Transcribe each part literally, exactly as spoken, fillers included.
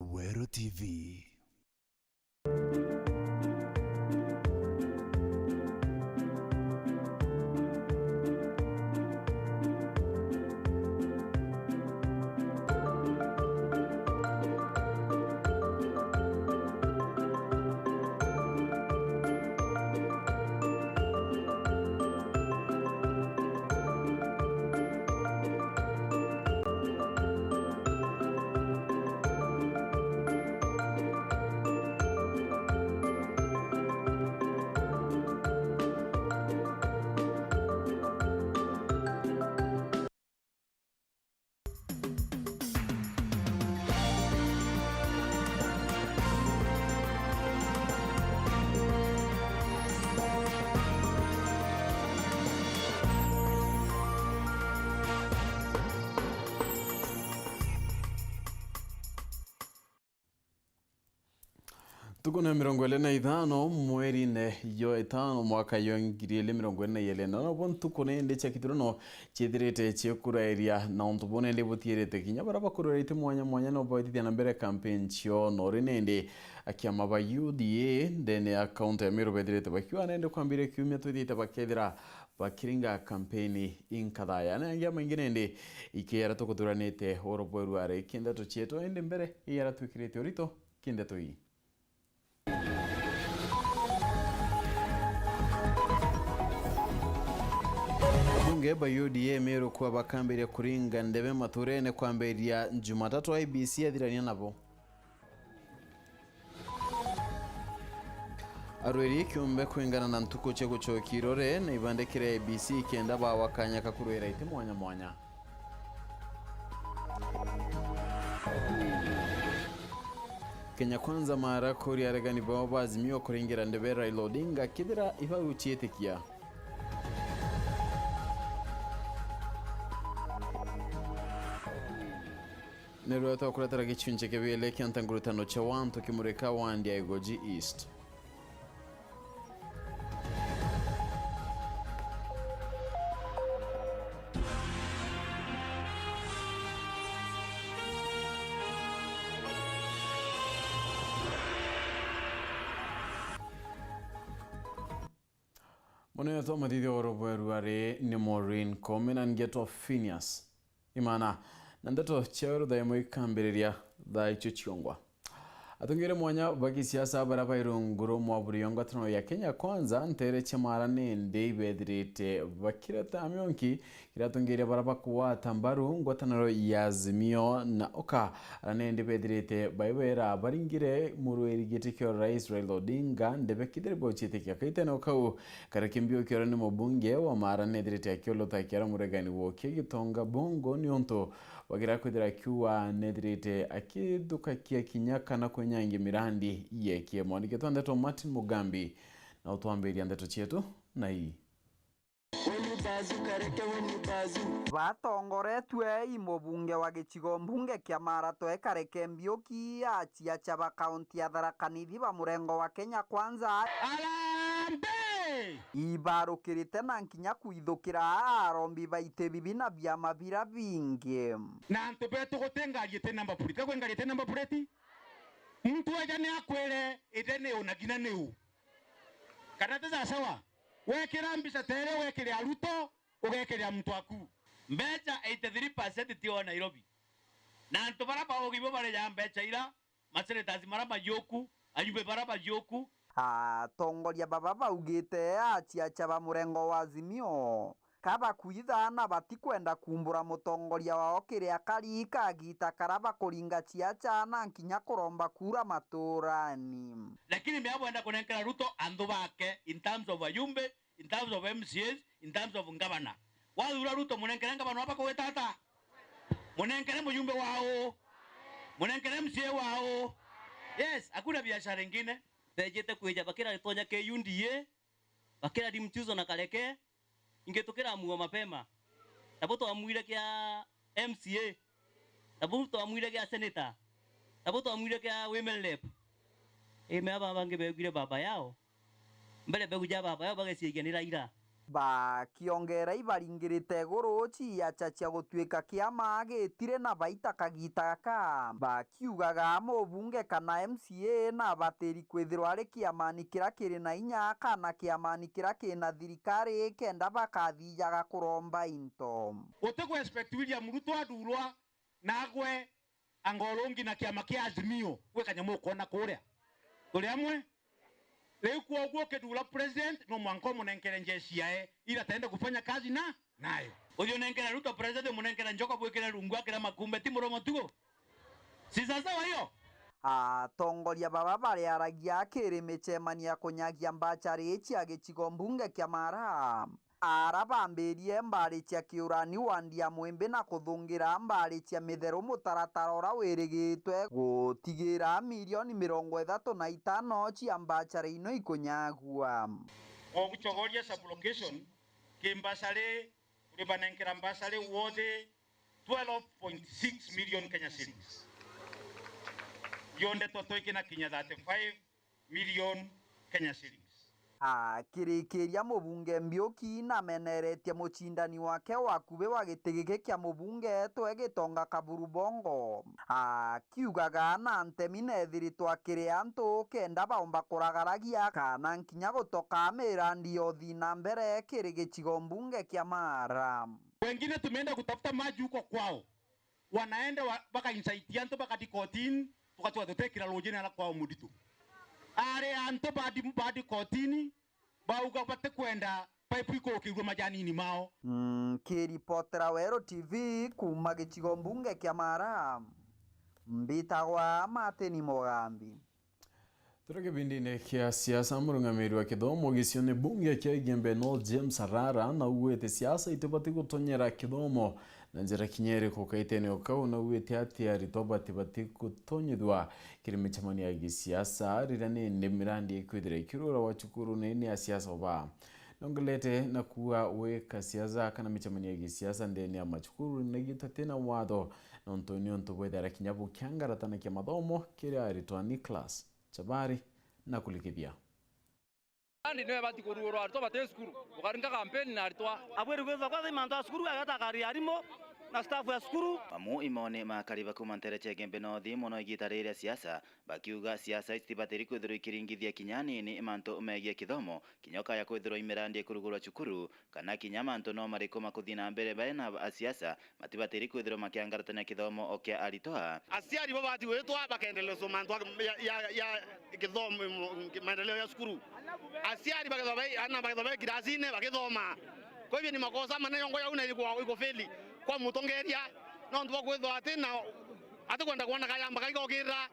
Weru T V. Ntuku ni mirongo iri na ithano mweriine jwa itano mwaka jwa ngiri iri mirongo iri na iri, na nobo ntuku nindi cia kithurano ciithirite cikurairia, na untu buu nindi butiirite kinya baria bakurwira iti mwanya mwanya no baitithia na mbere kampeni ciao. No ri nindi akiama ba U D A ndene ya kaunti ya Meru bethirite bakiuga nindi kwambiria kiumia twithite bakethira bakiringa kampeni inkathaya. Na angi amaingi nindi ikiara tukuthuranite oro bweru ari kindeto cietu, indi mbere iara twikirite urito kindeto ii. Bunge ba U D A Meru kwa bakambiria kuringa ndebe maturene kwambiria Jumatatu I B C athirania nabo. Arwiri kiumbe kwingana na ntuku cia gucokia irore na ibandikire I B C kenda bawa kanya ka kurwira iti mwanya mwanya. Kenya Kwanza mara kuria aregani bao ba Azimio kuringira ndebe Raila Odinga kithira ibauciitikia. Nirwe twakuretera gicunci kia biele kia ntangurutano cia wantu kimurika wandi ya Igoji East. Munene twa mathithio oro bweru ari ni Maureen Koome na ngetwa Phineas Imana. Na ndeto cia weru thaa imwe ikambiriria thaa icio ciongwa. Atongeria mwanya ba gisiasa baria bairunguru mwa buri yo ngwataniro ya Kenya Kwanza ntere cia mara nindi ibethirite bakireta mionki kiratongeria baria bakugwata mbaru ngwataniro ya Azimio na oka. Ara nindi bethirite baibera baringire murwiri giti kia Rais Raila Odinga ndebe kithiri bociitikia kaitene o kau. Kareke mbio kioro ni mubunge wa mara nethirite akiolota kiara muregani wokie Gitonga Bongo ni untu bagira kwithira akiuga nethirite akithukakia kinya kana kwenyangia mirandi yekie. Mwandiki twa ndeto Martin Mugambi na utwambiria ndeto cietu na ii. Batongoretue i mubunge wa gicigo mbunge kia Mara Toe Kareke Mbiuki, aciaca ba kaunti ya Tharaka Nithi ba murengo wa Kenya Kwanza. Harambee! Ibarukirite na nkinya kwithukira arombi ba iti bibi na biama bira bingi. Na antu betu guti ngari iti number plate. Ka kwi ngari iti number plate? Muntu aja ni akwire ite ni u na ngina ni u. Kana ti sawa? Wekira mbica ta iria wekire Ruto, ugekirira muntu waku. Mbeca eighty three percent ti o Nairobi. Na antu bara baugi bo bareja mbeca ira, masenators mara majuku, ajumbe bara majuku. Atongoria baba baugite aciaca ba murengo wa Azimio kabakwitha na batikwenda kumbura mutongoria wao kiria kari kagita kara bakuringa ciaca na nkinya kuromba kura maturani. Lakini mea bwenda kunenkera Ruto anthu bake in terms of ajumbe, in terms of M C As, in terms of governor. Wathura Ruto, munenkere ngavana waba kugwita ata? Munenkere mujumbe wao? Munenkere M C A wao? Yes, hakuna biashara ingine. Bejite kwija bakira gitonya kia U D A, bakira Dim Tuzo na Kareke, ingi tukira muo mapema. Tabu twamwire kia M C A. Tabu twamwire kia senator. Tabu twamwire kia women rep. Ime aba bangi begwire baba yao. Mbere mbegu ja baba yao bageciagia ni Raila. Bakiongera ibaringirite iguru ciacha cia gutuika kiama gitiri na baita kagita gaka, bakiugaga mubunge kana M C A nabatiri kwithirwa ari kiamani kiria kiri na inya kana kiamani kiria kina thirikari kenda bakathijaga kuromba into. Guti ku expect William Ruto athurwa na agwe anga urungi na kiama kia Azimio, gwi kanyamu ukwona kuria. Turi amwe? Riu kwoguo ukithura president, no mwanka umunenkere njeshi yae, ili ataende kufanya kazi na, nayo. Uthi unenkere Ruto president, umunenkere njoka bwikire rungu akira makumbe, ti muromo tugo? Si sawa sawa hiyo? Atongoria baba bariaragia akiri micemanio ya kunyagia mbachari cia gicigo mbunge kia Mara. Ara bambirie mbari cia kiurani wandi ya Mwimbi na kuthungira mbari cia mitheru mutaratara ura wirigitwe gutigira milioni mirongo ithatu na itano cia mbachari ino ikunyagua. Kwa gucogoria sub-location, ki mbachari, kuri banenkera mbachari wothe twelve point six million Kenya shillings. Yonde twatwikina kinya thirty-five million Kenya shillings. Akirikiria, mubunge Mbiuki nameneretie mucindani wake wa kubi wa giti giki kia mubunge etwe Gitonga Kaburu Bongo, akiugaga na ntemi nethiritwe akiri antu kenda baumba kuragaragia kana nkinya gutoka mirandi ya uthii na mbere kiri gicigo mbunge kia Mara. Wengine tumeenda kutafuta maji huko kwao, wanaenda wa, baka incite antu bakathi kotini, tugatua tutekira rujini ala kwao Mudito. Ari antu bathi, bathi kotini, bauga batikwenda pipe ikurukirue majanini mao. Nkiripotera Weru T V kuuma gicigo mbunge kia Mara, mbitagwa Martin Mugambi. Turi kibindine kia siasa, murungamiri wa kithomo gicione bunge kia Igembe North, James Arara, naugwite siasa itibati gutonyera kithomo na njira kinya iriku. Kaitene o kau, naugwite ati aritwa batibati gutonyithua kiri micemanio ya gisiasa riria nindi mirandi ikwithira ikiurura wa cukuru na ini ya siasa oba. Nongelete na kuuga wika siasa kana micemanio ya gisiasa ndene ya macukuru na gitatina watho, nontu ni untu bwethera kinya bukiangaratanakia mathomo kiri aritwa. Nicholas Chabari na kulikithia. Andi niwe bati kurugurwa aritwa bati cukuru, ukaringa kampeni na aritwa. Abwiri gwithwa kwa mantu a cukuru, ageta akari arimu na staff ya cukuru. Mamu imone makari bakuma ntere cia Igembe North mono igita riri ria siasa, bakiuga siasa itibatiri kwithirwa ikiringithia kinya anini mantu megie kithomo, kinya ukaya kwithirwa imirandi ikurugurwa cukuru, kana kinya mantu no mariku makuthi na mbere bae na asiasa, matibatiri kwithirwa makiangaratania kithomo o kia aritwa. Asiari babati gwitwa bakendelezwa mantu ya, ya, ya kithomo, maendeleo ya cukuru. Asiari bakethwa bai, ana bakethwa bai kirasine bagithoma. Kwa hivyo ni makosa manene yongo yau na iko, iko feli kwa mutongeria. Nontu bwa kwithwa ati na ati kwenda kwona kayamba kaikokira.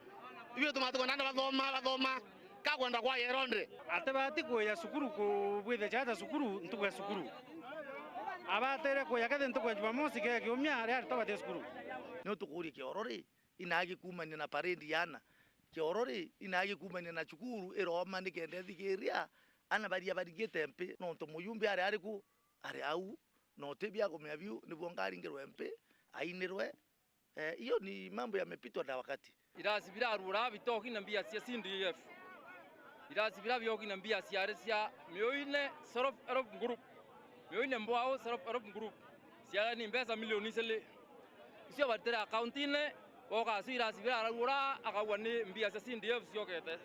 Ibio tuma ati kwenda bathoma, bathoma. Kakwenda kwa yeronde. Atibati kuya cukuru kubwithia ciana cukuru ntuku ya cukuru. Abatere kuya kethe ntuku ya Jumamosi ke kiumia ria aritwa bathi cukuru. Ni utukuria kioro ri, inagi kumania na parade ya ana. Kioro ri, inagi kumania na cukuru iroma nikenda ithikiria ana baria baringite mpi, nontu muyumbi ari ariku? Ari au, na utibia kumenya biu nibuo ngaringirwe mpi, ainirwe. Eh, hiyo ni mambo yamepitwa na wakati. Irasi birarura bitoki na mbia cia C D F. Irasi bira bioki na mbia ciari cia Mioine Self Help Group. Mioine Mbwao Self Help Group. Ciari ni mbeca milioni iciri. Icio baritire akaunti-ini, boka acio irasi biraragura, akauga ni mbia cia C D F ciokete.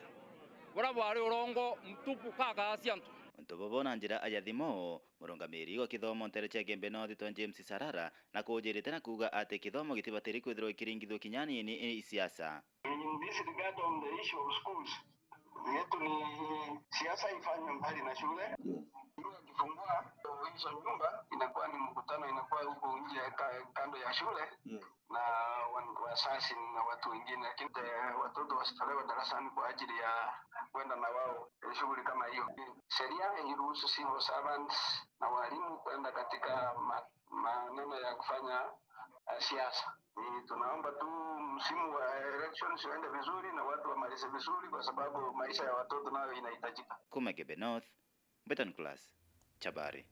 Bura bwari urongo mtupu kaka cia antu. Untu bubu na njira ya thimu, murungamiri wa kithomo ntere cia Igembe North twa James Sarara, na kujirite na kuuga ati kithomo gitibatiri kwithirwa gikiringithua kinya anini i siasa. In this regard, on the issue of schools, yetu ni siasa ifanywe mbali na shule. Yes. Shule ikifungua, hizo nyumba inakuwa ni mkutano, inakuwa huko nje ka-, kando ya shule. Yes. Na wan-, wazazi na watu wengine, lakini, eh, watoto wasitolewe darasani kwa ajili ya kwenda na wao, eh, shughuli kama hiyo. Sheria iruhusu civil servants na walimu kwenda katika ma-, maneno ya kufanya, eh, siasa. Ni tunaomba tu msimu wa elections uende vizuri na watu wamalize vizuri, kwa sababu maisha ya watoto nayo inahitajika. Kuma Igembe North, Mbeton Class, Chabari.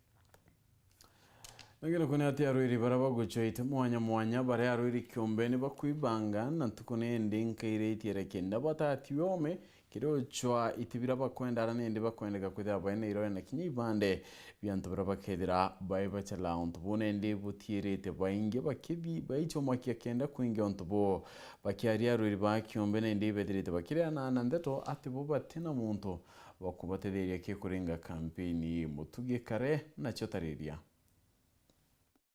Nangina kuni ati arwiri baria bagucwa iti mwanya mwanya baria arwiri kiumbe ni bakwibanga, na ntuku ni indi nkaire itiere kenda batati ome kiri ucwa iti biria bakwenda ara nindi bakwendeka kwithira baina iroya na kinya ibande bia antu baria bakethira bai bachala untu buu. Nindi butiirite baingi bakithi baichwa mwakia kenda kwingi untu buu. Bakiaria arwiri ba kiumbe nindi ibethirite bakireana na ndeto ati bo bati na muntu bakubatetheria kikuringa kampeni ii. Mutugi Kare nacio tariria.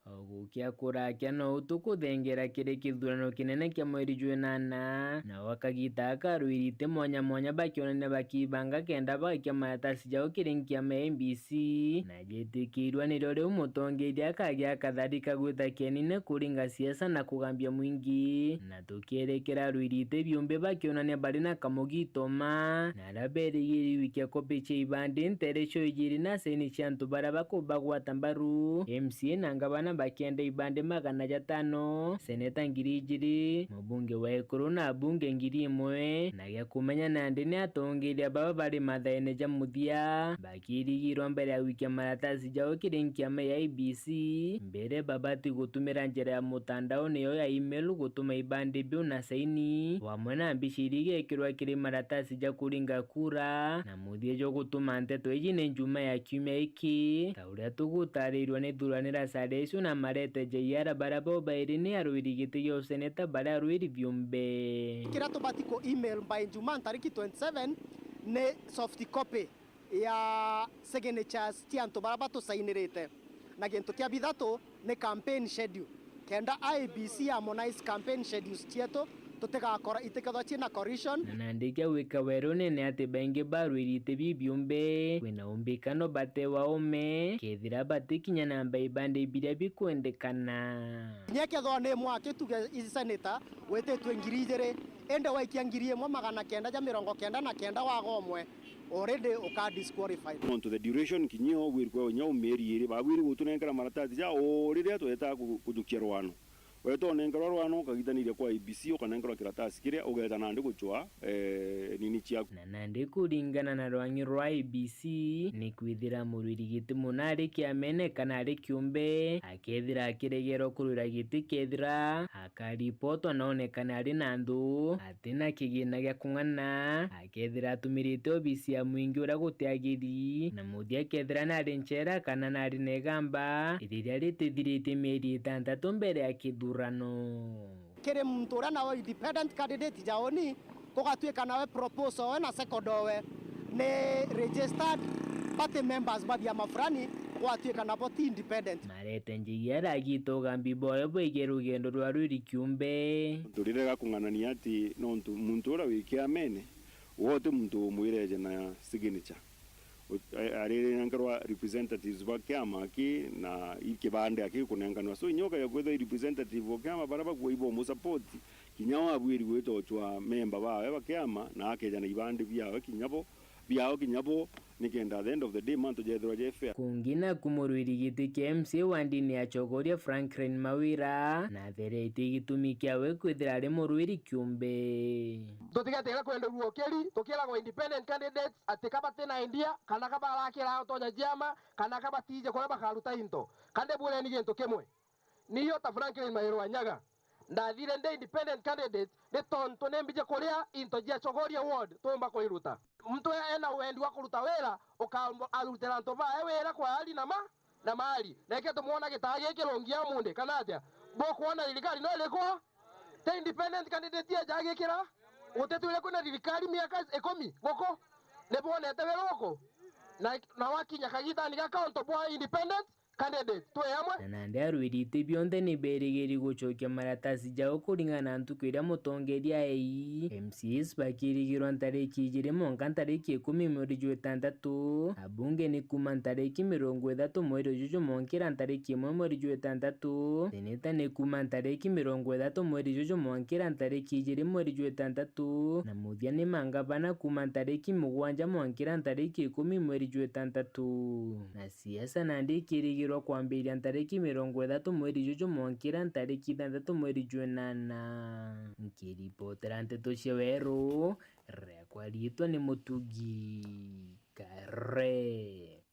O gukia kurakia no utukuthengera kiri kithurano kinene kia mweri jwa inana, nao akagita akarwirite mwanya mwanya bakionania bakibanga kenda bagakia maratasi jao kiri nkiama ya I B C, na jitikirua nirio riu mutongeria akagia akatharika gwita kienine kuringa siasa na kugambia mwingi. Na tukierekera arwirite biumbe bakionania bari na kamugito ma, na aria berigiri gwikia kopi cia ibandi ntere cio ijiri na saini cia antu baria bakubagwata mbaru, M C A na ngavana bakienda ibandi magana jatano, seneta ngiri ijiri, mubunge wa ikuru na abunge ngiri imwe, na gia kumenya nandi ni atongeria baba bari mathaene ja muthia, bakirigirwa mbere ya gwikia maratasi jao kiri nkiama ya I B C, mbere babati gutumira njira ya mutandao niyo ya email gutuma ibandi biu na saini, wamwe na mbica iria igekirwa kiri maratasi ja kuringa kura, na muthia jwa gutuma nteto iji ni njuma ya kiumia iki, ta uria tugutarirua ni Thuranira Saresu na Marete J R baria bo bairi ni arwiri giti gia useneta baria arwiri biumbe. Kiria tubati ku email by Jumaa ntariki twenty seven ni soft copy ya signatures cia antu baria batusainirite, na gintu kia bithatu ni campaign schedule, kenda I B C harmonize campaign schedules cietu, tutigakora itikethwa ciina collision. Na nandi kia gwika werune ni ati baingi barwirite bibiumbe kwina umbikano batewa ume kethira batikinya namba ibandi biria bikwendekana. Kinya kethwa ni mwaki tuge iseneta wititwe ngiri ijiri, indi waikia ngiri imwe magana kenda ja mirongo kenda na kenda waga umwe, already uka disqualified. Nontu the duration kinya wiri kwa nya mieri iri, babwiri gutunenkera maratasi ja o riria tweta ku-, kujukia rwano. Weta unenkerwa rwano, ukagitaniria kwa I B C, ukanenkerwa kiratasi kiria, ugeta nandi gucwa, eh, nini ciaku. Na nandi kuringana na rwang'i rwa I B C, ni kwithira murwiri giti muna ari kiamene kana ari kiumbe, akethira akiregerwa kurwira giti kethira akaripotwa na onekane ari na nthu, ati na kigina gia kung'ana, akethira atumirite obisi ya mwingi uria gutiagiri, na muthia akethira nari nchera kana nari na igamba riria ritithiritie mieri itantatu mbere ya kithurano. Kiri muntu uria nawe independent candidate jaoni, kugatuika nawe proposal we na second owe ni registered party members ba biama fulani, gwatuika nabo ti independent. Marete Njigi aragita ugambi bwawe bwigii rugendo rwa rwiri kiumbe. Nontu riria gakung'anania ati nontu muntu uria wi kiamene, we uti muntu umwireje na signature. U-, a-, arinenkerwa representatives ba kiama aki na i kibande aki kunenkanwa. So, inya ukaja kwithwa i representative o kiama baria bakuwa ibo musupport, kinya wabwiri gwita ucwa memba bawe ba kiama na akeja na ibande biawe kinya bo, biao kinya bo, nikenda at the end of the day mantu jethirwa je fair. Kungi naku murwiri giti kia M C A wa ndini ya Chogoria Franklin Mawira, na atheretie gitumi kiawe kwithira ari murwiri kiumbe. Tutigetigire kwenderua ukiri, tukiragwa independent candidates ati ka bati na idea, kana ka barakira utonya ciama, kana ka batije kuria bakaruta into. Ka ndibwireni gintu kimwe. Niyo ta Franklin Mawira wa Nyaga, ndathire ndi independent candidate, ni tontu ni mbije kuria into cia Chogoria ward tumba kuriruta. Muntu ena wendi wa kuruta wira, ukaamba arutira antu bae wira kwa hali na ma, na mali. Reke tumwona gitaa giki rungi amunthi, kana atia? Bukwona thirikari no iriku? Ti independent candidate eja agikira? Gutetwire kwina thirikari miaka ikumi guku? Nibwonete wira guku? Na, na wakinya kagitani gaka untu bwa independent candidate, twi amwe? Na nandi arwirite bionthe ni berigiri gucokia maratasi jao kuringana na ntuku iria mutongeria ai. M C As bakirigirwa ntariki ijiri mwanka ntariki ikumi mweri jwa itantatu. Abunge ni kuuma ntariki mirongo ithatu mweri juju mwankira ntariki imwe mweri jwa itantatu. Seneta ni kuuma ntariki mirongo ithatu mweri juju mwankira ntariki ijiri mweri jwa itantatu. Na muthia ni mangavana kuuma ntariki mugwanja mwankira ntariki ikumi mweri jwa itantatu. Na siasa nandi ikirigirwa kwambiria ntariki mirongo ithatu mweri juju mwankira ntariki ithanthatu mweri jwa inana. Nkiripotera nteto cia Weru, riakwa riitwa ni Mutugi Kare.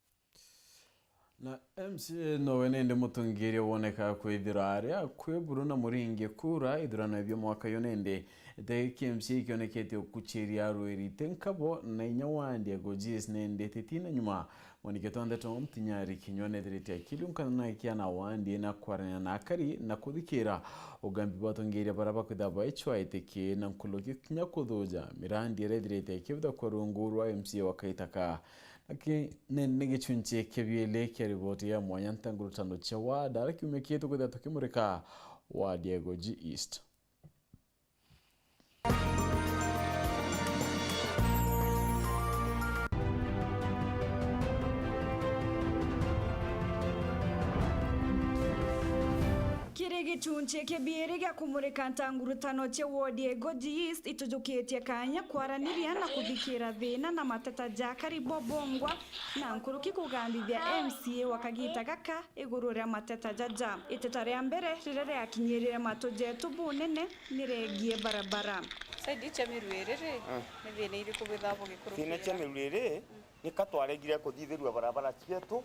Na M C A nowe nende mutongeria woneka kwithirwa ari akwi buru na muringi kura ithurano bia mwaka uyu nende. Te ki M C A ikioneketie gukuchiria arwiri ti nkabo na inya wandi ya Gojis nende titina nyuma. Mwanike Tonde Tom Tinyari kinywa nethirite akiliunkana na ikia na wandi na kwarania na akari na kuthikira ugambi bwa atongeria bara bakwithirwa baichwa itiki na nkuruki kinya kuthuja mirandi iria ithirite ikibitha kwa rungu rwa M C A wa Kaitaka. Aki ni, ni gichunchi kia bieli kia riboti ya mwanya ntangurutano cia ward, ara kiumia kiitu kwithira tukimurika ward ya Igoji East. Kiri gichunchi kia bieri gia kumurika ntangurutano cia ward ya Igoji East, itujukitie kanya kwaraniria na kuthikira thina na mateta ja akari bobongwa na nkuruki kugambithia M C A wa kagita gaka iguru ria mateta jaja. Iteta ria mbere riria riakinyirire matu jetu bunene ni regie barabara. Saidi cia Miruiri ri, ni thina iriku bwithaga bugikurukira? Thina cia Miruiri ni ka twaregire kuthithirua barabara cietu,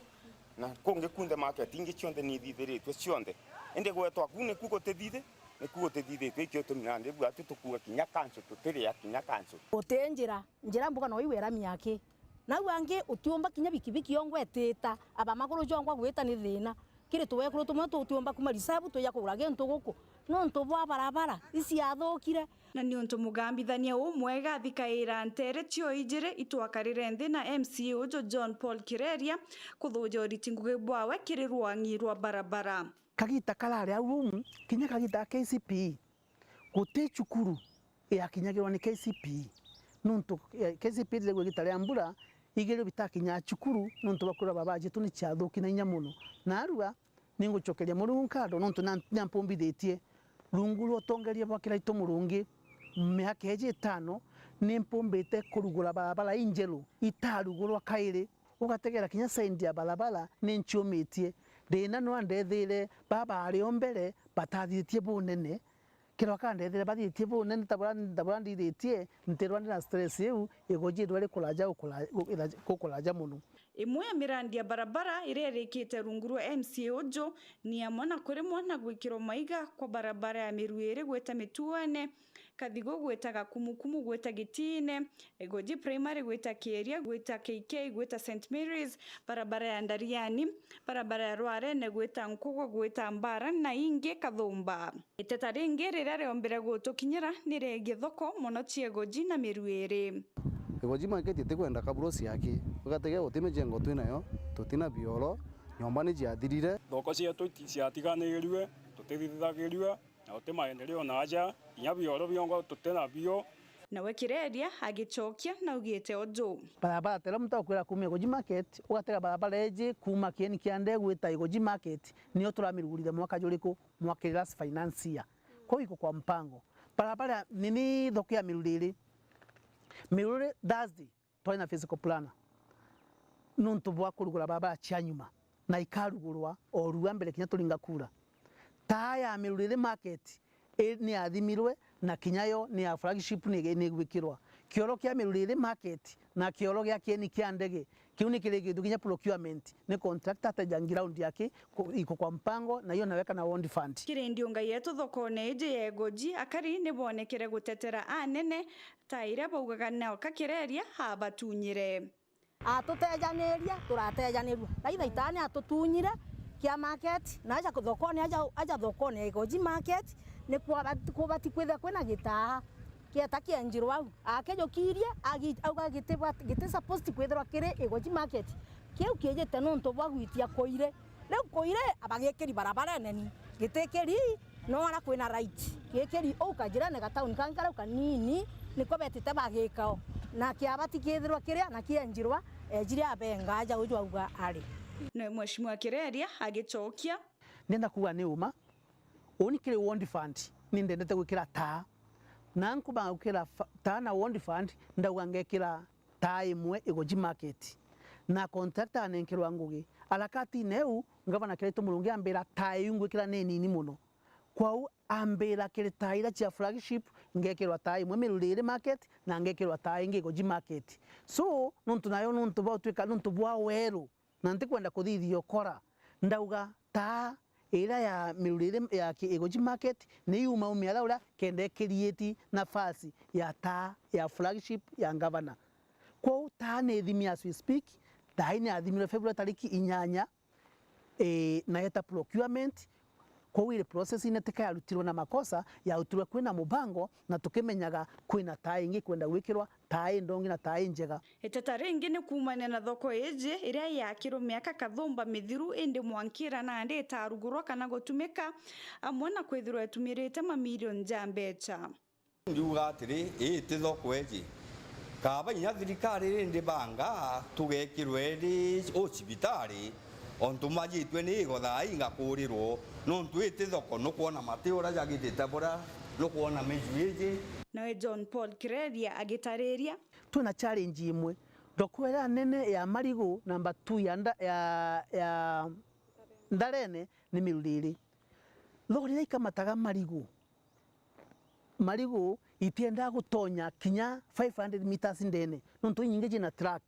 na kungi kunthe market ingi cionthe ni ithithiritue cionthe. Indi gwetwa ku niku gutithithi, niku gutithithitue, ikio itumi nandi bwatu tukuga kinya kancu tutiria kinya kancu. Guti njira, njira mbuga no iwera miaki. Nau angi utiumba kinya bikibiki yongwa itita, aba maguru jongwa gwita ni thina. Kiri tuwekuru tumwe tutiumba kuma reserve tuja kugura gintu guku, nontu bwa barabara iciathukire. Na niuntu mugambithania umwega athikaira ntere cio ijiri, itwakarire nthi na M C A uju John Paul Kireria kuthuja uriti ngugi bwawe kiri rwang'i rwa barabara. Kagita karari au umu, kinya kagita ga K C P E, guti cukuru yakinyagirwa ni K C P E, nontu, eh, K C P E ririgwe igita ria mbura, igerio bitakinyaa cukuru, nontu bwa kwirwa baba jetu ni ciathuki na inya mono. Narua, ningucokeria Murungu nkatho, nontu na, ni ampumbithitie. Rungu rwa utongeria bwa Kiraitu Murungi, miaka iji itano, ni mpumbite kurugura barabara injeru itarugurwa kairi. Ugategera kinya side ya barabara ni nciumitie. Thina no andethire, baba ari o mbere, batathithitie bunene. Kiro kandethire bathithitie bunene ta bura, ta bura ndithitie, ntirwa ndi na stress iu, Igoji irwa rikuraja gukura-, gu-, ira-, gukuraja mono. Imwe ya mirandi ya barabara iria irikite rungu rwa M C A uju ni amwe na kurimwa na gwikirwa maiga kwa barabara ya Miruiri gwita Mituene, Kathigu gwita Gakumukumu gwita Gitiine, Igoji Primary gwita Kiiria, gwita K K, gwita Saint Mary's, barabara ya Ndariani, barabara ya Rwarene gwita Nkugwa, gwita Mbara na ingi Kathumba. Iteta ringi riria riombire gutukinyira ni riegie thoko mono cia Igoji na Miruiri. Igoji market itikwenda kaburosi yaki, ugategea guti mijengo twinayo, tutina bioro, nyomba ni ciathirire. Thoko cietu iti-, ciatiganirue, tutithithagirue, na guti maendeleo na aja, kinya bioro biongo tuti nabio. Nawe Kireria agicokia naugite uju. Barabara tera muntu akwira kuuma Igoji market, ugatega barabara iji kuuma Kieni kia Ndege gwita Igoji market, niyo turamirugurire mwaka juriku? Mwaka iri last finance year. Kwou iko kwa mpango. Barabara nini thoko ya Miruiri. Miruiri Thursday, twari na physical planner. Nontu bwa kurugura barabara cia nyuma. Na ikarugurwa o rua mbere kinya turinga kura. Taa ya Miruiri market, i-, ni yathimirwe na kinya yo ni ya flagship ni, ni igwikirwa. Kioro kia Miruiri market na kioro gia Kieni kia Ndege, kiu ni kirikitwe kinya procurement, ni contractor ateja ground yaki ku-, iko kwa mpango na iyo naweka na ward fund. Kiri ndiunga yetu thokone iji ya Igoji, akari ni bonekere gutetera anene ta iria baugaga nao ka Kireria abatunyire. Atutejaniria, turatejanirua. Raitha itani atutunyire kia market, na aja thokone, aja, aja thokone ya Igoji market, ni kwabati, kubati kwithia kwina gitaa kieta kienjirwa au. Akijukirie, agi-, auga giti bwa-, giti supposed kwithirwa kiri Igoji market. Kiu kiijite nontu bwa gwitia kuiri. Riu kuiri, abagikiri barabarene ni gitikiri, no ara kwina right. Gikiri uu kajirene gatauni kangi kariu kanini, niko betite bagikao. Na kiabati kithirwa kiria na kienjirwa, ejire abenga aja uju auga ari. Nawe Mheshimiwa Kireria agicokia. Ndenda kuuga ni uma, uni kiri ward fund, ni ndendete gwikira taa. Na nkuba gwikira fa-, taa na ward fund, ndauga ngekira taa imwe Igoji market. Na contractor anenkerwa ngugi. Harakatine iu, ngavana Kiraitu Murungi ambira taa iu ngwikira ni nini mono. Kwou ambira kiri taa iria cia flagship, ngekirwa taa imwe Miruiri market, na ngekirwa taa ingi Igoji market. So, nontu nayo, nontu bwa utwika, nontu bwa weru, Na ntikwenda kuthithia ukora, ndauga taa iria ya miruriri ya ki-, Igoji Market ni yuma umiara uria kenda ikirieti nafasi ya taa ya flagship ya ngavana. Kwou taa ni ithimi as we speak, thaa ii ni athimirwe February tariki inyanya, ii, na yeta procurement, kwou iri process-ine tika yarutirwe na makosa, yarutirwe kwina mubango, na tukimenyaga kwina taa ingi ikwenda gwikirwa, taa indongi na taa injega. Iteta ringi ni kuumania na thoko iji iria yaakirwe miaka kathumba mithiru, indi mwankira nandi itarugurwa kana gutumika, amwe na kwithirwa itumirite mamirioni ja mbecha. Ndiuga atiri, ii ti thoko iji. Kaaba inya thirikari iri ndibanga tugekirwe ri u cibitari, ontu majitwe ni igo thaa ii ngakurirwo, nontu ii ti thoko, nukwona mati uria jagitite buria, nukwona miju iji. Nawe John Paul Kireria agitariria. Twina challenge imwe, thoko iria nene ya marigu, number two ya nda-, ya, ya Ndarene ni Miruriri. Lori iria ikamataga marigu, marigu itiendaa gutonya kinya five hundred meters ndene, nontu inyingi ciina track.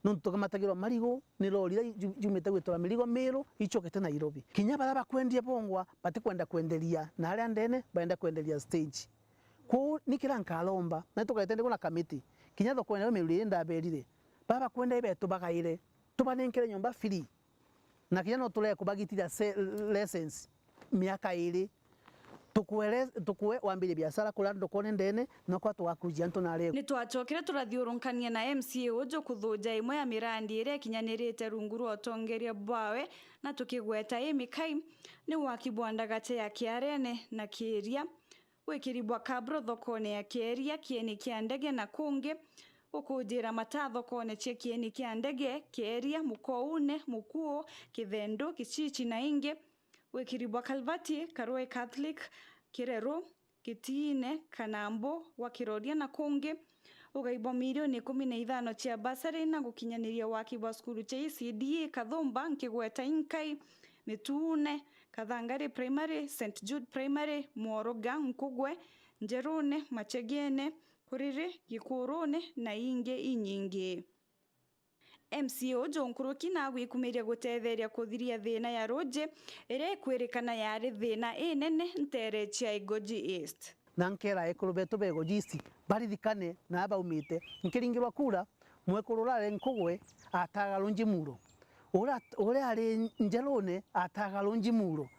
Nontu tukamatagirwa marigu ni lori iria ju-, jumite gwitwara mirigo Miru, icokete Nairobi. Kinya baria bakwendia bongwa, batikwenda kwenderia na aria ndene, barenda kwenderia stage. Kwou ni kiria nkaromba, na tugaite ndiko na kamiti, kinya thoko ino Miru iri ndaberire, baria bakwenda ibetu bagaire, tubanenkere nyomba free. Na kinya no turee kubagitithia se-, license miaka iri. Tukue le-, tukue wambirie biashara kuria ndokone ndene, nokwa tugakujia antu na aregu. Ni twacokire turathiurunkania na M C A uju kuthuja imwe ya mirandi iria ikinyanirite rungu rwa utongeria bwawe, na tukigweta ii mikai ni waki bwa ndagache ya Kiarene na Kiiria, wikiri bwa kabro thokone ya Kiiria, kieni kia ndege na kungi, gukujira mataa thokone cia kieni kia ndege, Kiiria, Mukoune, Mukuo, Kithendu, Kichichi na ingi, wikiri bwa kalvati, Karwe Catholic, Kireru, Kitiine, Kanambo, gwa Kiroria na kungi, ugai bwa milioni ikumi na ithano cia basari na gukinyaniria waki bwa cukuru cia E C D A Kathumba, nkigweta inkai, Mituune, Kathangari Primary, Saint Jude Primary, Mworoga, Nkugwe, Njerune, Machegene, Kuriri, Gikurune na ingi inyingi. M C A uju nkuruki nagwikumiria gutetheria kuthiria thina ya ruuji iria ikwirikana yari thina inene ntere cia Igoji East. Na nkera ekuru betu ba Igoji East baririkane na baumite. Nkiringirwa kura, mwekuru urari Nkugwe ataga ruuji Muro. Uria, uria ari Njerune ataga ruuji Muro.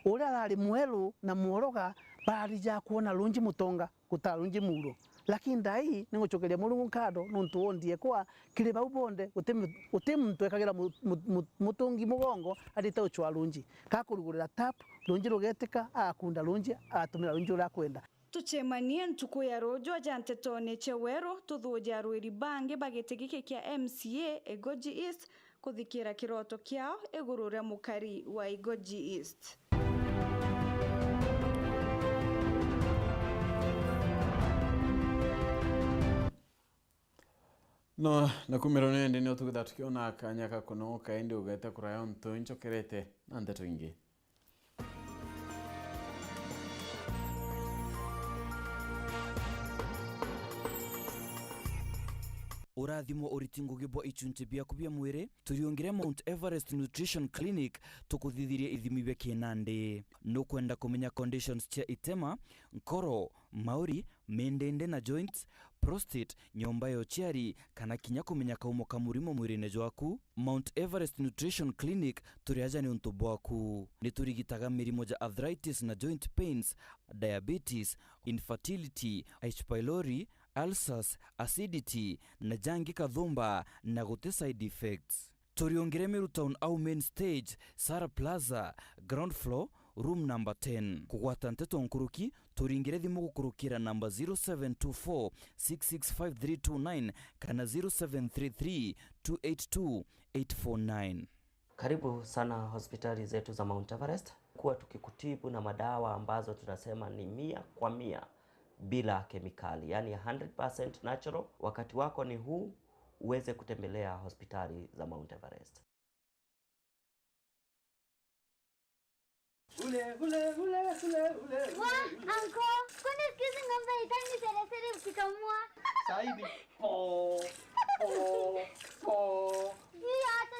Uria arari Mweru na Mworoga bararija kwona ruuji Mutonga gutaa ruuji Muro. Lakini thaa ii ni ngucokeria Murungu nkatho nontu wondie kwa kiri bau bonthe, guti mu-, guti muntu ekagira mu-, mu-, mu-, mutungi mugongo atite ucwa ruuji. Kakurugurira tap, ruuji rugetika, agakunda ruuji, agatumira ruuji uria akwenda. Tucemanie ntuku ya ruuju aja ntetone cia weru, tuthuuje arwiri bangi ba giti giki kia M C A Igoji East, kuthikira kiroto kiao iguru ria mukari wa Igoji East. No, na kumiro nindi nio tukitha tukiona kanya ka kunoka, indi ugete kuraya untu inchokerete na ndeto ingi. Urathimo uriti ngugi bwa ichunchi biaku bia mwiri, turiungire Mount Everest Nutrition Clinic, tukuthithirie ithimi bia kinandi. Nukwenda kumenya conditions cia itema, nkoro, mauri, mindindi na joints, prostate, nyomba ya uciari, kana kinya kumenya kaumo ka murimo mwirine jwaku? Mount Everest Nutrition Clinic turi aja niuntu bwaku. Ni turigitaga mirimo ja arthritis na joint pains, diabetes, infertility, H. pylori, ulcers, acidity, na jangi kathumba na guti side effects. Turiungire Meru Town au main stage, Sara Plaza, ground floor, room number ten. Kugwata nteto nkuruki, turingire thimu gukurukira namba zero seven two four six six five three two nine kana zero seven three three two eight two eight four nine. Karibu sana hospitali zetu za Mount Everest. Kuwa tukikutibu na madawa ambazo tunasema ni mia kwa mia bila kemikali, yani hundred percent natural. Wakati wako ni huu uweze kutembelea hospitali za Mount Everest. Ule, ule, ule, ule, ule, ule. Wa, anko, kwani siku hizi ng'ombe haitaki seresere ukikamua? Saidi. Po, po, po. Hiyo hata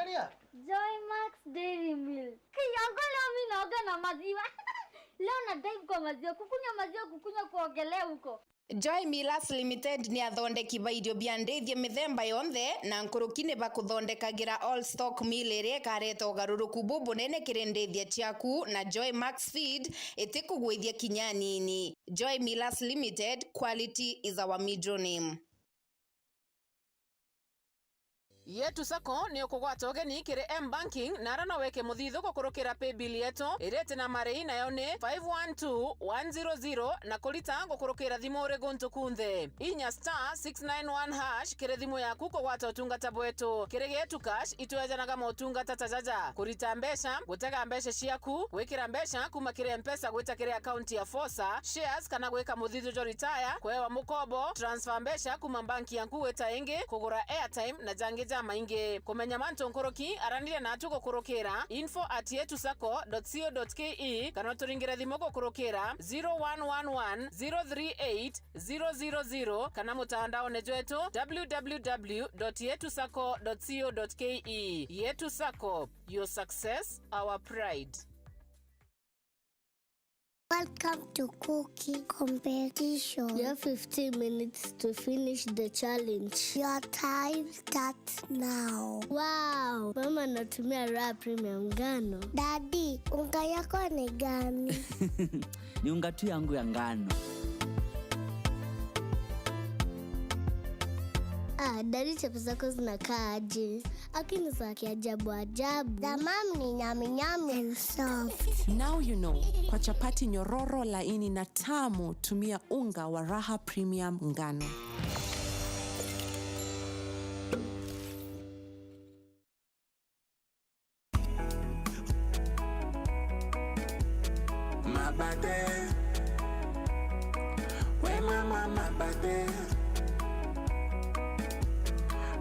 Yeah. Joy Max Dairy Milk. Kinyongo leo mimi naoga na maziwa. Leo na dive kwa maziwa, kukunywa maziwa, kukunywa kuogelea huko. Joy Millers Limited ni athondeki ba irio bia ndithia mithemba yonthe, na nkuruki ni bakuthondekagira all stock meal iria ikareta ugaruruku bubunene kiri ndithia ciaku, na Joy Max Feed itikugwithia kinya anini. Joy Millers Limited, quality is our middle name. Yetu Sacco ni ukugwata ugeni kiri M-Banking, na ara no weke muthithu gukurukira paybill yetu iria iti na marei, nayo ni five one two one zero zero, na kurita gukurukira thimu uri guntu kunthe. Inya star six nine one hash kiri thimu yaku kugwata utungata bwetu. Kiri Getu Cash, itwejanaga motungata ta jaja: kurita mbeca, gutega mbeca ciaku, gwikira mbeca kuma kiri Mpesa gwita kiri akaunti ya Fosa, shares kana gwika muthithu jwa retire, kwewa mukobo, transfer mbeca kuma banki yaku gwita ingi, kugura airtime na jangi jamaingi. Kumenya mantu nkuruki, araniria natu gukurukira info at yetu sacco dot co dot ke kana uturingire thimu gukurukira zero one one one zero three eight zero zero zero kana mutandaone jwetu w w w dot yetu sacco dot co dot ke. Yetu Sacco, your success, our pride. Welcome to cooking competition. You have fifteen minutes to finish the challenge. Your time starts now. Wow, mama anatumia Raha Premium ngano. Daddy, unga yako ni gani? Ni unga tu yangu ya ngano. Ah, daddy, chapo zako zinakaa aje? Lakini za kiajabu ajabu. The mom ni nyami nyami and soft. Now you know, kwa chapati nyororo, laini na tamu, tumia unga wa Raha Premium ngano. Mabate. We mama, mabate.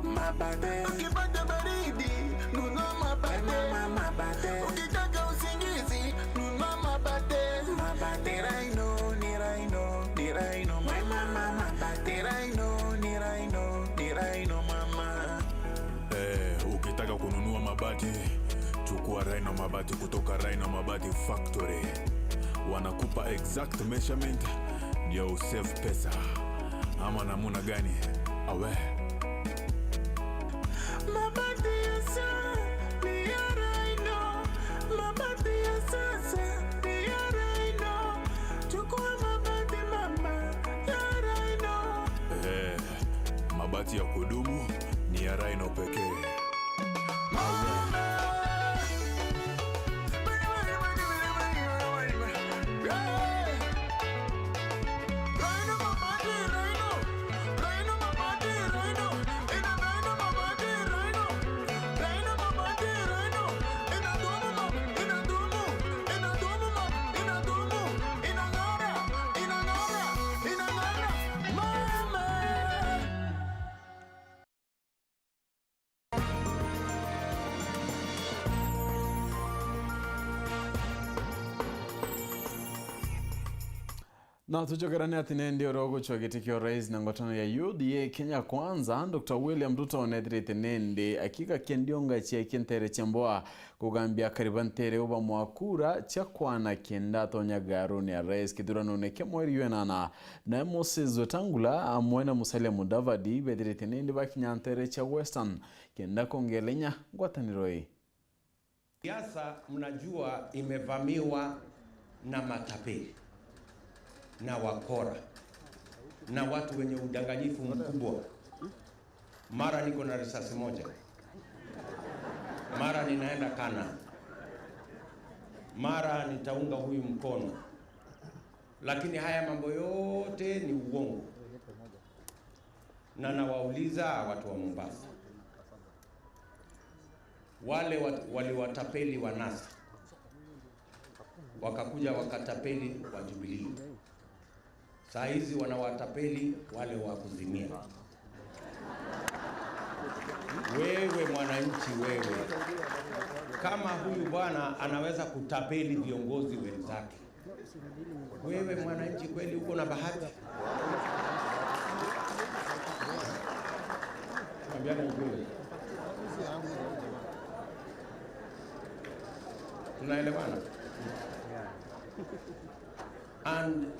Mabate. Ukipata baridi, nunua mabate. We mama, mabate. Ukitaka usingizi, nunua mabate. Mabate. Ni Rhino, ni Rhino, ni Rhino, mama. Ni Rhino, ni Rhino, ni Rhino, mama. Eh, ukitaka kununua mabati, chukua Rhino Mabati kutoka Rhino Mabati Factory. Wanakupa exact measurement ndio usave pesa. Ama namuna gani? Awe. Mabati ya sa-, ni ya Rhino. Mabati ya sasa ni ya Rhino. Chukua mabati mama ya Rhino. Eh, mabati ya kudumu ni ya Rhino pekee. Na tucokerane ati nendi oro gucwa giti kia urais na ngwatano ya U D A Kenya Kwanza, Doctor William Ruto nethirite nendi akiga kia ndionga ciake ntere cia mboa kugambia akari ba ntere uba mwakura cia kwana kenda atonya garuni ya rais kithuranone kia mweri wenana. Nae Moses Wetangula amwe na Musalia Mudavadi bethirite nindi bakinya ntere cia Western kenda kongela inya ngwataniro ii. Siasa, mnajua, imevamiwa na matapeli na wakora na watu wenye udanganyifu mkubwa. Mara niko na risasi moja, mara ninaenda Kana, mara nitaunga huyu mkono. Lakini haya mambo yote ni uongo. Na nawauliza watu wa Mombasa, wale wat-, waliwatapeli wa NASA, wakakuja wakatapeli wa Jubilee. Saa hizi wanawatapeli wale wa kuzimia. Wewe mwananchi, wewe, kama huyu bwana anaweza kutapeli viongozi wenzake, wewe mwananchi, kweli uko na bahati? Tuambiane ukweli. Tunaelewana? And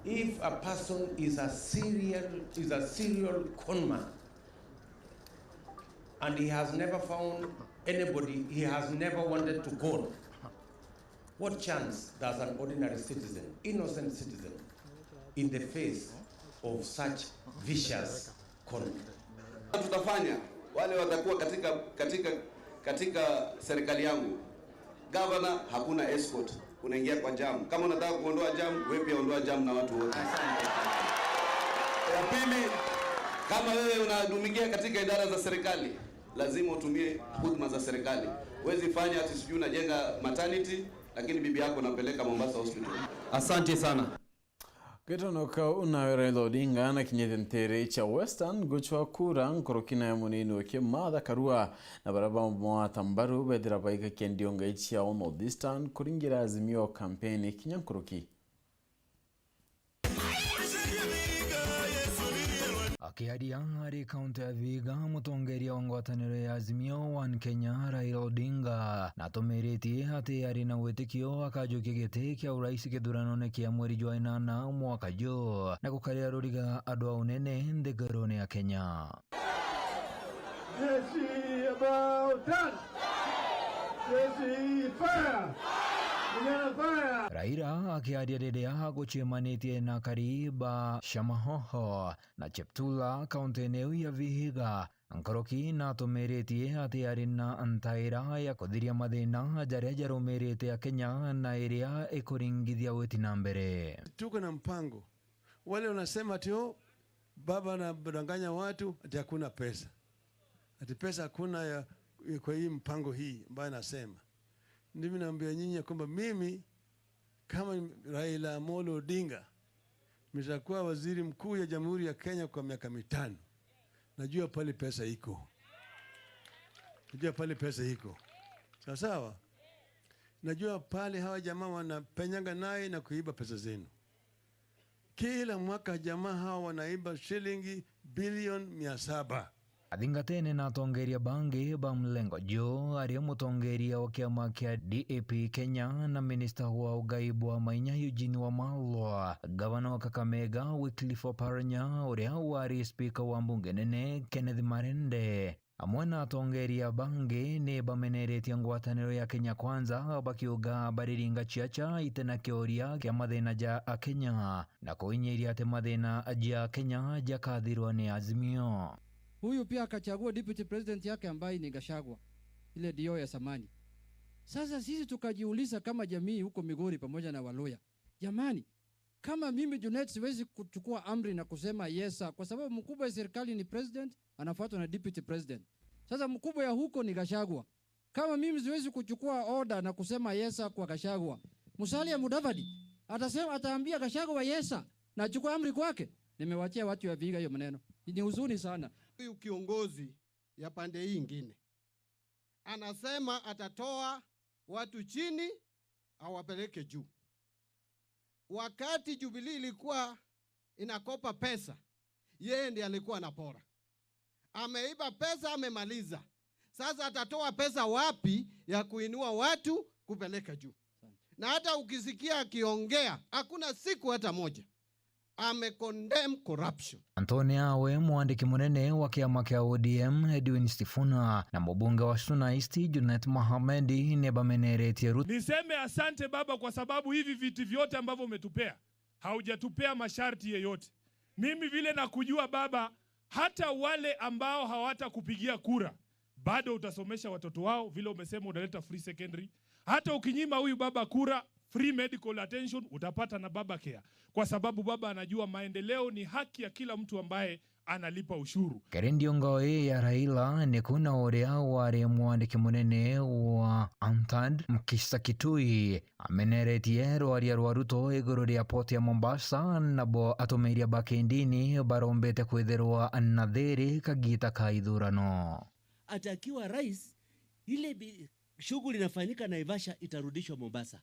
if a person is a serial, is a serial con man, and he has never found anybody, he has never wanted to con, what chance does an ordinary citizen, innocent citizen, in the face of such vicious con? Tutafanya wale watakuwa katika, katika, katika serikali yangu, gavana, hakuna escort, unaingia kwa jam. Kama unataka kuondoa jam, wewe pia ondoa jam na watu wote. Ya pili, kama wewe unadumikia katika idara za serikali, lazima utumie huduma za serikali. Huwezi fanya ati sijui unajenga maternity, lakini bibi yako unampeleka Mombasa Hospital. Asante sana. Gitono kau nawe Raila Odinga nakinyite nteere cia Western gucwa kura nkuruki nae munini wake Martha Karua, na baria bamwata mbaru bethira baikakia ndiongai ciao North Eastern kuringira Azimio kampeni kinya nkuruki. Akiaria ari kaunti ya Vihiga, mutongeria wa ngwataniro ya Azimio One Kenya, Raila Odinga, natumiritie ati ari na witikio akajukia giti kia urais githuranone kia mweri jwa inana mwaka ju, na gukaria ruriga andu a unene nthigurune ya Kenya. Jeshi about turn. Jeshi fire. Vijana fire. Raila akiaria riria agucemanitie na akari ba Shamahoho na Cheptula, kaunti-ini iu ya Vihiga, nkuruki natumiritie ati ari na ntaira ya kuthiria mathina jaria jarumirite Akenya na iria ikuringithia witi na mbere. Tuko na mpango. Wale wanasema ati, "Oh, baba anadanganya watu ati hakuna pesa. Ati pesa hakuna ya, kwa hii mpango hii ambayo anasema." Mimi naambia nyinyi ya kwamba mimi kama Raila Amolo Odinga, nitakuwa waziri mkuu ya Jamhuri ya Kenya kwa miaka mitano. Najua pale pesa iko. Najua pale pesa iko. Sawa sawa? Najua pale hawa jamaa wanapenyanga naye na kuiba pesa zenu. Kila mwaka jamaa hawa wanaiba shilingi bilioni mia saba. Athingatene na atongeria bangi ba mlengo juu, ari mutongeria wa kiama kia D A P Kenya na minista wa ugai bwa mainya Eugene Wamalwa, gavana wa Kakamega Wycliffe Oparanya, uria wari spika wa mbunge nene Kenneth Marende, amwe na atongeria bangi ni bameneretie ngwataniro ya Kenya Kwanza, bakiuga bariringa ciaca ite na kioria kia mathina ja Akenya na kuinyiria ati mathina ja Akenya jakathirwa ni Azimio. Huyu pia akachagua deputy president yake ambaye ni Gachagua, ile D O ya zamani. Sasa sisi tukajiuliza kama jamii huko Migori pamoja na Waluya, jamani, kama mimi Junet siwezi kuchukua amri na kusema yes sir, kwa sababu mkubwa ya serikali ni president, anafuatwa na deputy president. Sasa mkubwa ya huko ni Gachagua. Kama mimi siwezi kuchukua order na kusema yes sir kwa Gachagua, Musalia Mudavadi atasema, ataambia Gachagua yes sir na achukue amri kwake. Nimewachia watu ya Vihiga hiyo maneno. Ni huzuni sana. Huyu kiongozi ya pande hii ingine anasema atatoa watu chini awapeleke juu. Wakati Jubilee ilikuwa inakopa pesa, yeye ndiye alikuwa anapora. Ameiba pesa, amemaliza. Sasa atatoa pesa wapi ya kuinua watu kupeleka juu? Na hata ukisikia akiongea, hakuna siku hata moja ame condemn corruption. Antoni awe, mwandiki munene wa kiama kia O D M Edwin Sifuna na mubunge wa Suna East Junet Mohamed ni bameneretie Ruto. Niseme asante Baba, kwa sababu hivi viti vyote ambavyo umetupea, haujatupea masharti yeyote. Mimi vile nakujua Baba, hata wale ambao hawatakupigia kura, bado utasomesha watoto wao, vile umesema unaleta free secondary. Hata ukinyima huyu baba kura, free medical attention utapata na baba care, kwa sababu baba anajua maendeleo ni haki ya kila mtu ambaye analipa ushuru. Kiri ndiongo ii ya Raila, ni kuna uria wari mwandiki munene wa ANTAD, Mukisa Kitui, ameneretie rwaria rwa Ruto iguru ria port ya Mombasa, nabo atumiria ba kindini barombete kwithirwa na thiri kagita ka ithurano. Ati akiwa rais, ile bi-, shughuli inafanyika Naivasha itarudishwa Mombasa.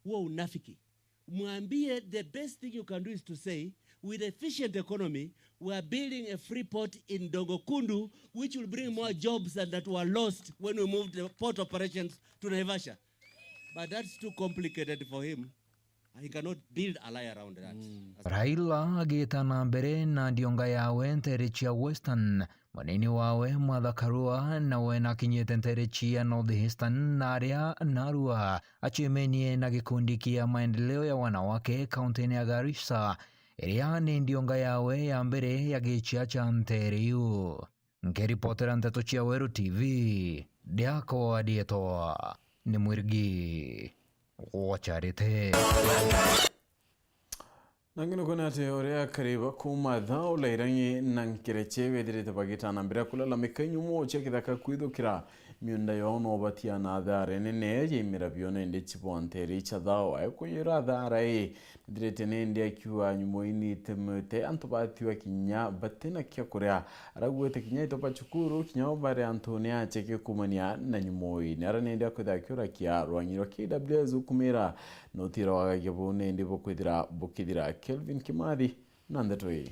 Huo unafiki. Mwambie the best thing you can do is to say, with efficient economy, we are building a free port in Dongokundu, which will bring more jobs than that were lost when we moved the port operations to Naivasha. But that's too complicated for him. He cannot build a lie around that. Mm. Raila agita na mbere na ndionga yawe nteere cia Western, munini wawe Martha Karua nawe nakinyite nteere cia North Eastern na aria narua acemenie na gikundi kia maendeleo ya wanawake kaunti-ini ya Garissa, iria ni ndionga yawe ya mbere ya gichia cha nteere iu. Nkiripotera nteto cia Weru T V, ndiakwa ndietwa ni Mwirigi Gwacharite. Nangi nukwona ati uria akari ba kuuma Thao, Lairangi na Nkereche bethirite bagitana mbere ya kulalamika nyumo cia kithaka kwithukira miunda yao no batia na athara nene ya imera bio nende chibontere cha Thao. Akwiyura athara ii, Nthirite nindi akiuga nyumo ii niitumite antu batiwa kinya batina kia kuria. Arauga ati kinya ito ba cukuru, kinya bo bari antune acheke kuumania na nyumo ii. Ni ara nindi akwithira akiurakia rwangi rwa K W S ukumira na utira wagagia buu nindi bukwithira bukithira. Kelvin Kimathi na ndeto ii.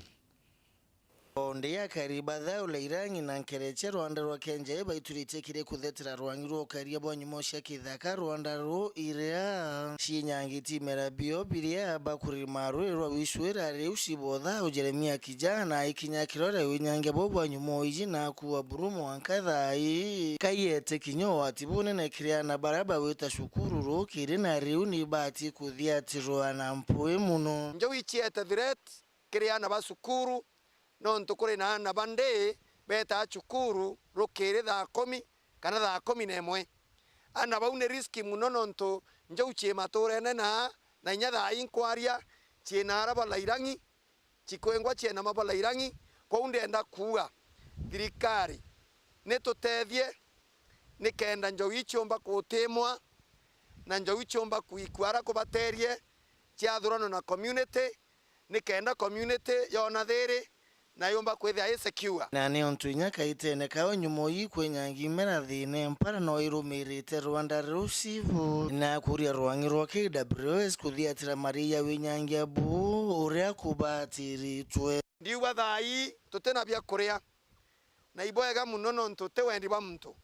Onde ya kariba Thao, Lairangi na Nkereche rwanda rwa Kenjai baituritie kiri kuthetera rwangi rwa ukaria bwa nyumo cia kithaka. Rwanda ruu iria ciinyangitie imera bio biria bakurima rwiri rwa wicwira riu cibotha u Jeremia Kijana aikinya kirore winyangia buu bwa nyumo iji na akuua buru mwanka thaa ii. Kaiete kinya ugwati bunene kiri aana baria bagwita cukuru rukiri na riu ni bati kuthiatirwa na mpui mono. Njau iciete threat kiri aana ba cukuru, nontu kuri na aana ba ndi betaa cukuru rukiri thaa kumi kana thaa kumi na imwe. Aana bau ni riski mono, nontu njau cii maturene naa, na inya thaa ii nkwaria, cii na ara ba Lairangi, cikwingwa ciena ma ba Lairangi. Kwou ndienda kuuga thirikari nitutethie nikenda njau ii ciumba kutimwa, na njau ii ciumba kwikua ara kubaterie, ciathuranwa na community, nikenda community yona thiri na yumba kwithia i secure. Na ni untu inya kaitene kao nyumo ii kwinyangia imera thiine, mpara no irumirite rwanda ruu cibu na kuria rwangi rwa K W S kuthiatira marii ya winyangia buu uria kubatiritwe. Ndiuga thaa ii tutina bia kuria, na ibwega mono nontu ti wendi bwa muntu.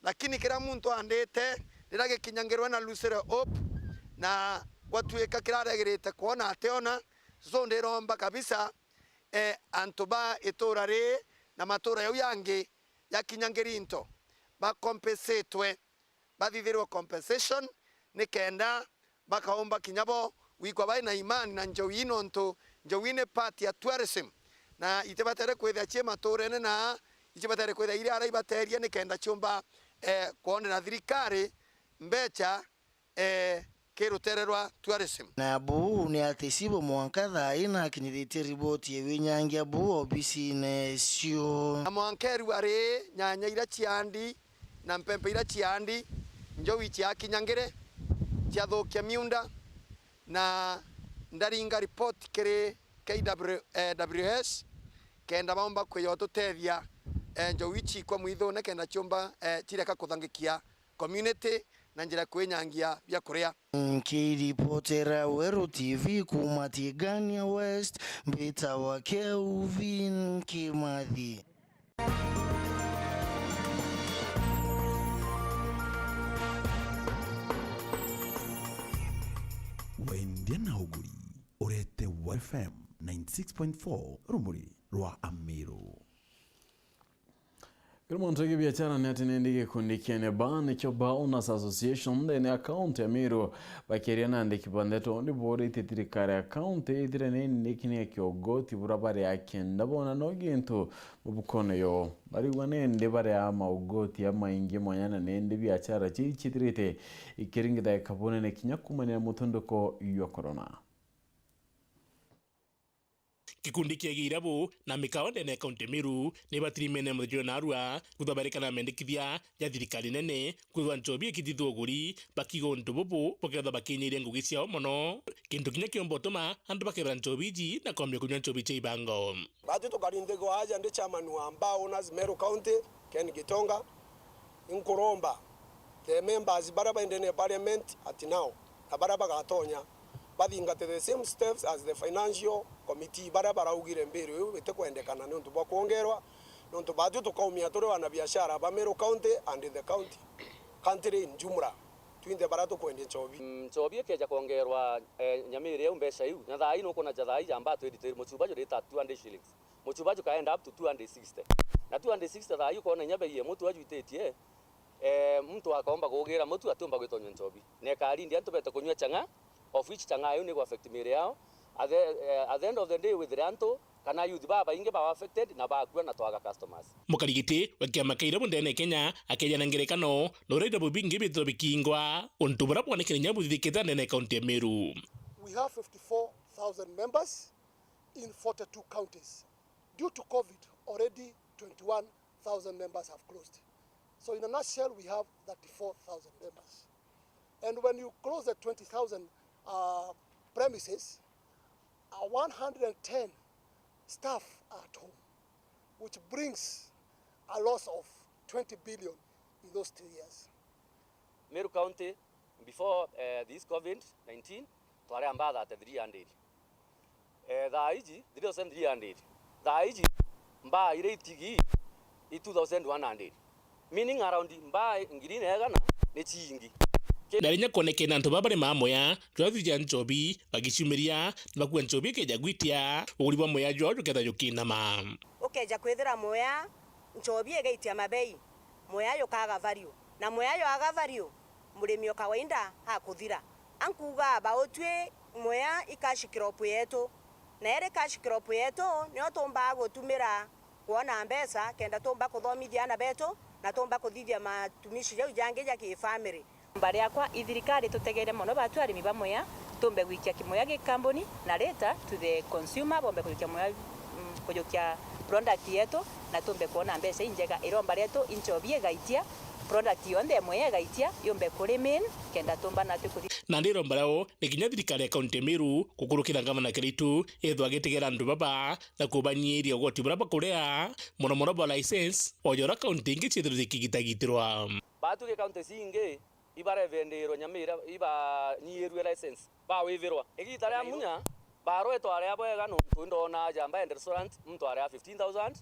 Lakini kiria muntu andite, riria gikinyangirwe na lusire hope, na gwatuika kiraregirite kwona ationa, so ndiromba kabisa, eh, antu ba itura rii na matura jau yangi jakinyangiri into, bakompensatwe, bathithirwe compensation, nikenda bakaumba kinya bo gwikwa bai na imani na njau ii, nontu njau ii ni part ya tourism, na itibatere kwithia cii maturene, na icibatere kwithia iri ara ibaterie, nikenda ciumba, eh, kwonera thirikari mbecha, eh, ki rutere rwa tourism. Na buu ni ati cibo mwanka thaa ii nakinyithitie riboti ya winyangia buu obisine cio. Na mwanka eru ari nyanya iria ciandi na mpempe iria ciandi, njau iciakinyangire, ciathukia miunda, na ndaringa report kiri K W, eh, W S, kenda baumba kwija ututethia, eh, njau ii ciikwa mwithune, kenda ciumba, eh, cireka kuthangikia community na njira ya kwinyangia bia kuria. Nkiripotera Weru T V kuuma Tigania West, mbitawa Kelvin Kimathi. Wendia na uguri urete Weru F M ninety six point four, rumuri rwa Amiru. Kiri muntu gi biachara ni ati nindi gikundi kia NEBA nikio Bar Owners Association nthini ya kaunti ya Meru, bakiaria na andiki ba ndeto, ni buritie thirikari ya kaunti ithire ni nikinia kiogoti bura bari akenda bona no gintu mabukone yo. Barigwa nindi bari a maugoti amaingi mwanya na nindi biachara cii cithirite ikiringithaika bunene kinya kumanira mutunduko jwa corona. Gikundi kia Giirabu na mikao ndene ya kaunti ya Meru ni batirimene muthenya jwa narua thutha barekana mendekithia ja thirikari nene kwithwa nchobi ikithithua uguri, bakiuga untu bubu bukethwa bakinyiria ngugi ciao mono, kintu kinya kiumba utuma antu bakebera nchobi iji na kwambia kunywa nchobi cia ibango. Batu tukari nthigwa aja ndi chairman wa Bar Owners Meru County, Ken Gitonga, inkuromba the members baria baendene parliament at now na baria bagatonya bathingate the same steps as the financial committee baria baraugire mbiru iu itikwendekana niuntu bwa kwongerwa, niuntu batu tukaumia turi wana biashara ba Meru County and the county, country in jumla. Twinthe baria tukwendia nchobi. Mm, nchobi ikeja kwongerwa, eh, nyamiri iu mbeca iu, na thaa ii nukwona ja thaa ii jamba twenty twenty, muchuba jurita two hundred shillings. Muchuba jukaenda up to two hundred sixty. Na two hundred sixty thaa ii ukona inya bei ya mutu ajwititie, eh, muntu akomba kugira mutu atiumba gwitonywa nchobi. Na ikarindi antu bete kunywa chang'aa, of which chang'aa iu ni gu affect miri yao. At the, eh, at the end of the day, withire antu kana youth babaingi ba affected na bakua na twaga customers. Mukarigiti wa kiama kia irabu ndene Kenya akeja na ngerekano na uria irabu bingi bithirwa bikingwa, untu buria bwonekene inya buthithikite ndene ya kaunti ya Meru. We have fifty-four thousand members in forty-two counties. Due to COVID, already twenty-one thousand members have closed. So in a nutshell, we have thirty-four thousand members. And when you close the twenty thousand, uh, premises, uh, one hundred and ten staff are at home, which brings a loss of twenty billion in those three years. Meru County, before, eh, this COVID nineteen, twari amba thirty-three hundred. Eh, thaa iji, three thousand three hundred. Thaa iji, mbaa iria itigi i two thousand one hundred. Meaning around mbaa ngiri na igana ni ciingi. Ki- Na rinya kwonekene antu baba bari mamoya, turathithia nchobi, bagiciumiria, bakua nchobi ikeja gwitia, uguri bwa moya jwao juketha jukinama. Ukeja kwithira moya, nchobi igaitia mabei, moya jukaga value, na moya jwaga value, murimi o kawaida akuthira. Ankuuga aba utwi moya i cash crop yetu, na iri cash crop yetu nio tumbaa gutumira kwona mbeca kenda tumba kuthomithia aana betu na tumba kuthithia matumishi jau jangi ja ki family. Iromba riakwa i thirikari tutegeere mono batu arimi ba moya, tumbe gwikia kimoya gi kambuni na later to the consumer bombe kujukia moya, mm, kujukia product yetu na tumbe kwona mbeca injega. Iromba rietu i nchobi igaitia, product yonthe ya moya igaitia yumbe ku remain kenda tumba natwi kuthi. Nandi iromba riao ni kinya thirikari ya kaunti ya Meru gukurukira ngavana Kiraitu ethwa agitegera antu baba na kubanyiiria ugoti buria bakuria, mono mono bwa license, o ja uria kaunti ingi ciithirwa cikigitagitirwa. Batu gi kaunti cingi ibarevendirwe nyama iria ibanyiirue license, bawithirwa. Igita ria munya, barua itwarea bwega nontu ndona Jamba and Restaurant muntu area fifteen thousand,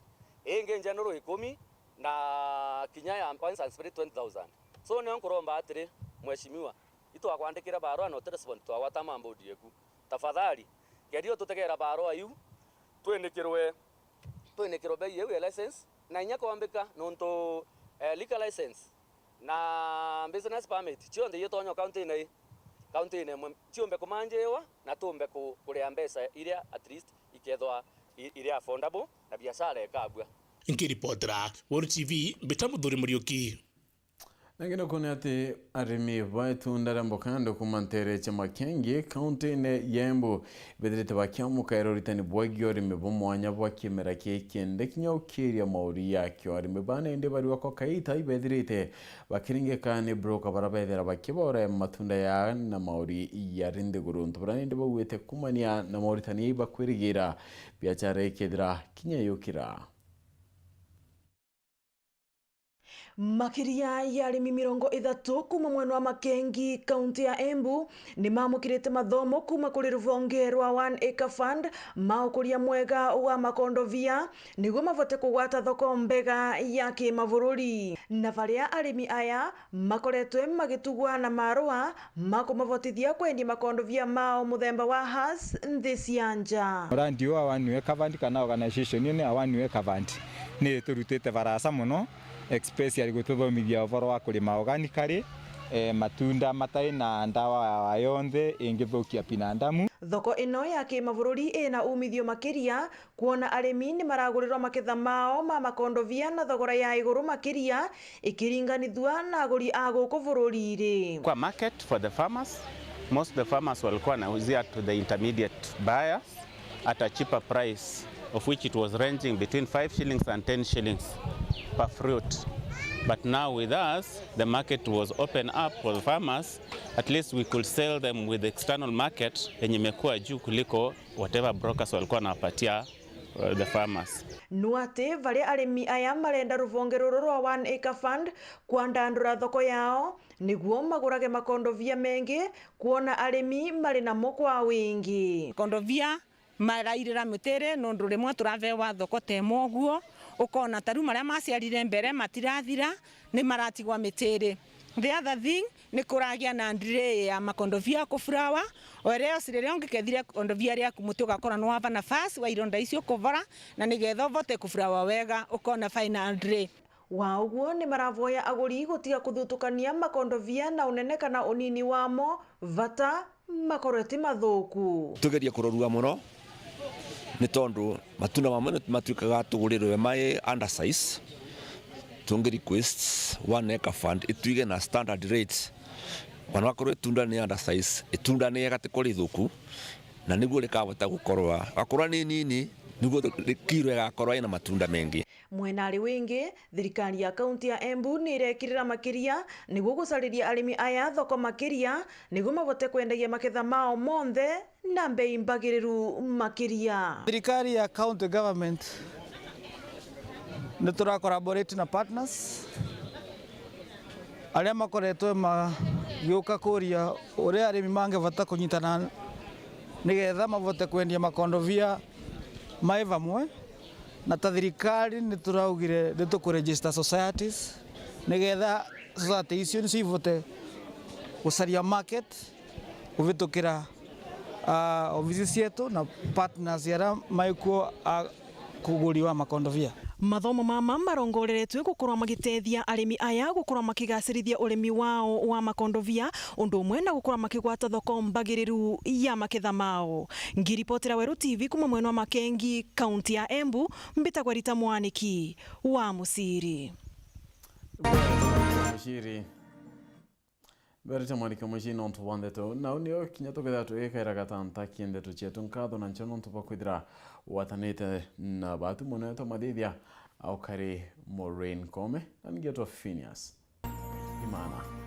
ingi General ikumi, na kinya ya Wines and Spirit twenty thousand. So nio nkuromba atiri, Mheshimiwa, itwakwandikira barua na utirespond twagwata mambodi yeku. Tafadhali, geria ututegera barua iu, twinikirwe, twinikirwe bei iu ya license, na inya kwambika nontu, eh, liquor license na business permit cionthe iu tonyo county-ini ii, county-ini imwe, ciumbe kumanjiwa na tumbe ku-, kuria mbeca iria at least ikethwa i-, iri affordable na biashara ikabua. Nkiripotera World T V, mbita Muthuri Muriuki. Na ngino kuu ni ati arimi ba itunda ria mbokando kuuma nteere cia Makengi, kaunti-ini ya Embu, bethirite bakiamukaira uritani bwegie urimi bwa mwanya bwa kimera kii kiende kinya ukiria mauri yakio. Arimi bana indi bari oko kaita ibethirite bakiringika ni broker bara bethira bakibora matunda ya na mauri yari nthiguru. Untu bura nindi bauite kumania na mauritani bakwirigira biachara ikethira kinya yukira. Makiria ya arimi mirongo ithatu kuuma mwena wa Makengi, kaunti ya Embu, ni maamukirite mathomo kuuma kuri ruvonge rwa One Acre Fund ma ukuria mwega wa makondovia, niguo mavote kugwata thoko mbega ya kimabururi. Na varia arimi aya makoretwe magitugwa na marua ma kumavotithia kwendia makondovia mao muthemba wa Hass nthi cia nja. Murandi uyu wa One Acre Fund kana organization ino ya One Acre Fund ni iturutite barasa mono, especially gututhomithia uvoro wa kurima organically, eh, matunda matai na ndawa yonthe ingithukia binadamu. Thoko ino ya kimabururi ina umithio makiria, kwona arimi ni maragurirwa maketha mao ma makondovia na thogora ya iguru makiria ikiringanithua na aguri a guku bururi-ri. Kwa market for the farmers, most of the farmers walikuwa wanauzia to the intermediate buyers at a cheaper price, of which it was ranging between five shillings and ten shillings per fruit. But now with us, the market was open up for the farmers. At least we could sell them with external market yenye imekuwa juu kuliko whatever brokers walikuwa wanawapatia, uh, the farmers. Nu ati varia arimi aya marenda ruvonge ruru rwa One Acre Fund kwandandura thoko yao, niguo magurage makondovia mengi, kwona arimi mari namo kwa wingi. Makondovia marairira mitiri, nondu rimwe turavewa thoko temwe uguo, ukona ta riu maria maciarire mbere matirathira, ni maratigwa mitiri. The other thing, ni kuragia na delay ya makondovia kuflower. Whereas riria ungikethire kondovia riaku muti ugakora ni wava nafasi wa ironda icio kuvora, na nigetha uvote kuflower wega, ukona final delay. Wa uguo, ni maravoya aguri gutiga kuthutukania makondovia na unene kana unini wamo, vata makorwe ti mathuku. Tugerie kurorua mono, ni tondu matunda mamwe ni matuikaga tugurirwe mai under size. Tungi request One Acre Fund ituige na standard rate. Ona wakorwo itunda ni under size, itunda ni ega ti kuri ithuku, na niguo rikavota gukorwa, gakorwa ni nini, niguo ri-, kiro igakorwa ina matunda mengi. Mwena ari wingi, thirikari ya kaunti ya Embu ni irekirira makiria niguo gucariria arimi aya thoko makiria, niguo mabote kwendagia maketha mao monthe na mbei mbagiriru makiria. Thirikari ya county government ni tura collaborate na partners aria makoretwe magiuka kuria uria arimi mangevota kunyitana nigetha mabote kwendia makondovia mai vamwe, na ta thirikari ni turaugire ni tukuregister societies nigetha society icio nicio ibote gucaria market kuvitukira, ah, ofisi cietu na partners aria maikuo a kuguri wa makondovia. Mathomo mama marongoreretwe gukorwa magitethia arimi aya gukorwa makigacirithia urimi wao wa makondovia, undu umwe na gukorwa makigwata thoko mbagiriru ya maketha mao. Ngiripotera Weru T V kuma mwena wa Makengi, kaunti ya Embu, mbitagwa Rita Mwaniki wa Muciri. Muciri. Berete mwaniki mucii nontu bwa ndeto. Nau nio kinya tukethira tugikaira gatanta ki ndeto cietu. Nkatho na ncho nontu bwa kwithira watanite na batu mono. Etwa Mathithia, au kari Maureen Kome, na ningetwa Phineas Imana.